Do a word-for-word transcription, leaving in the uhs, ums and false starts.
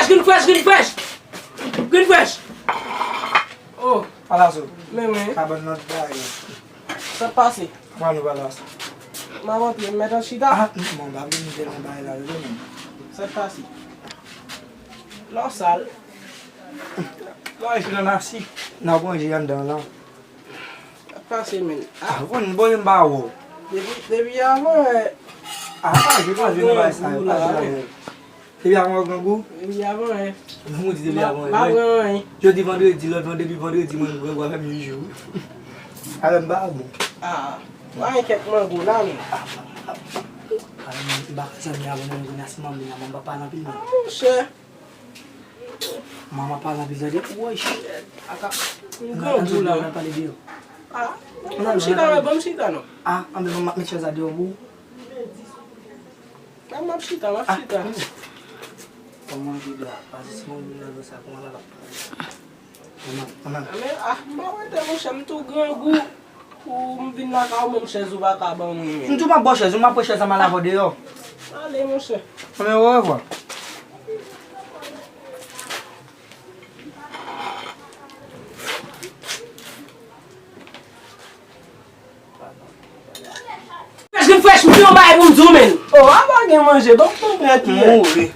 Green Fresh, Green Fresh! Green Fresh! Oh, Palaso, men mwen. Kabann nan bay la. Sa k pase? Kòman nou, Palaso? M ap antre, m mèt an chita. Ah, m pa vle m tèlman bay la, tande, men. Sa k pase? Lò sal. Lò, e nan nasi. N ap manje anndan la. Sa k pase, men? Ah, bon, bon, m pa wè w. Depi, depi avan, eh. Ah, pa jwe, pa jwe nan bay sa yo, pa jwe avè l. Depi avan w grangou? Depi avan, eh. Menm ou di depi avan, eh. Pa pran anyen. Jodi vandredi, lòt vandredi, depi vandredi, mwen grangou avè m uit jou. Alò, m pa bon. Ah, pa gen kèk mango la, men. Ah, ah, ah, m pa zanmi avè mwen, mwen, si manmi la, mwen pa pale anpil, non. Ah, monchè. Manman pale anpil tande. Woy. Aka. M grangou la. Nan pale deyò. Ah. Ban m chita, wè, ban m chita, non. Ah, anben, m ap met chèz la deyò pou ou. Ban m ap chita, m ap chita. Kòman chita? Pase si mwen vin nan sa, kòman la ap pale? Manman, manman. Ah, men, ah, m pa wete, monchè, m tou grangou. Pou m vin lakay ou, menm chèz ou pa ka ban mwen, men. M tou m ap ba w chèz, ou m ap pran chèz la, m al avè w deyò. Ale, monchè. Anben, orevwa. Fresh, Green Fresh, m gen yon bagay pou m di w, men. Oh, a pa gen manje, donk pou m pran kiyè. Mouri.